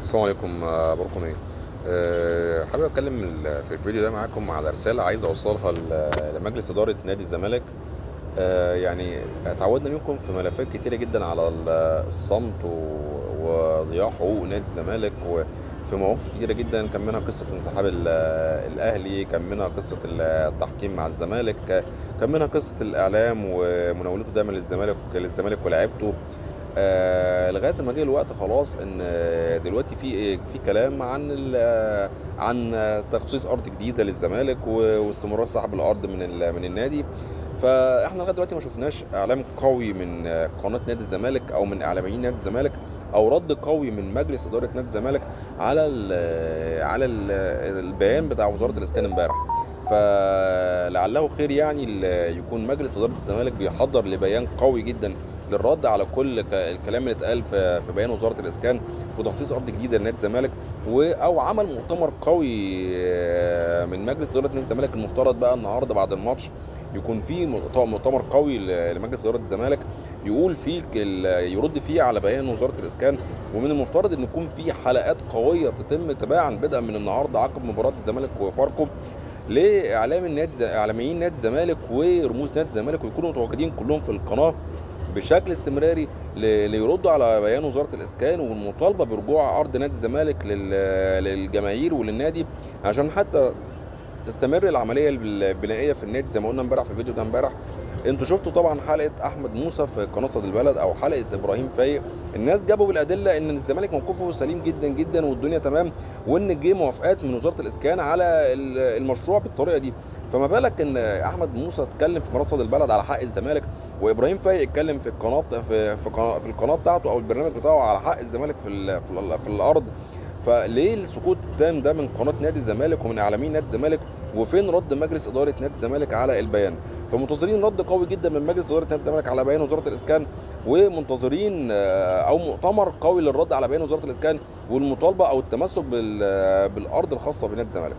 السلام عليكم، اخباركم ايه؟ حابب اتكلم في الفيديو ده معاكم على رسالة عايز اوصلها لمجلس ادارة نادي الزمالك. يعني اتعودنا منكم في ملفات كتيرة جدا على الصمت وضياع حقوق نادي الزمالك، وفي مواقف كتيرة جدا كان منها قصة انسحاب الاهلي، كان منها قصة التحكيم مع الزمالك، كان منها قصة الاعلام ومناولته دايما للزمالك ولاعيبته. لغاية ما جه الوقت خلاص ان دلوقتي في كلام عن تخصيص ارض جديدة للزمالك واستمرار سحب الارض من النادي. فاحنا لغاية دلوقتي ما شفناش اعلام قوي من قناة نادي الزمالك او من اعلاميين نادي الزمالك او رد قوي من مجلس ادارة نادي الزمالك على البيان بتاع وزارة الاسكان امبارح. فلعله خير، يكون مجلس ادارة الزمالك بيحضر لبيان قوي جدا للرد على كل الكلام اللي اتقال في بيان وزارة الاسكان وتخصيص ارض جديدة لنادي الزمالك، او عمل مؤتمر قوي من مجلس ادارة نادي الزمالك. المفترض بقى النهارده بعد الماتش يكون في مؤتمر قوي لمجلس ادارة الزمالك يقول فيه يرد فيه على بيان وزارة الاسكان، ومن المفترض ان يكون في حلقات قوية تتم تباعا بدءا من النهارده عقب مباراة الزمالك وفاركو لاعلام النادي، اعلاميين نادي الزمالك ورموز نادي الزمالك، ويكونوا متواجدين كلهم في القناة بشكل استمراري ليردوا على بيان وزارة الاسكان والمطالبة برجوع ارض نادي الزمالك للجماهير وللنادي، عشان حتى تستمر العملية البنائيه في النادي زي ما قلنا امبارح في الفيديو ده. امبارح انتوا شفتوا طبعا حلقة احمد موسى في قناة صدى البلد او حلقة ابراهيم فايق، الناس جابوا بالادلة ان الزمالك موقفه سليم جدا جدا والدنيا تمام، وان جه موافقات من وزارة الاسكان على المشروع بالطريقة دي. فما بالك ان احمد موسى اتكلم في قناة صدى البلد على حق الزمالك، وابراهيم فايق اتكلم في القناة في القناة بتاعته او البرنامج بتاعه على حق الزمالك في الارض. فليه السكوت التام ده من قناة نادي الزمالك ومن اعلاميين نادي الزمالك؟ وفين رد مجلس ادارة نادي الزمالك على البيان؟ فمنتظرين رد قوي جدا من مجلس ادارة نادي الزمالك على بيان وزارة الاسكان، ومنتظرين، او مؤتمر قوي للرد على بيان وزارة الاسكان والمطالبة او التمسك بالارض الخاصة بنادي الزمالك.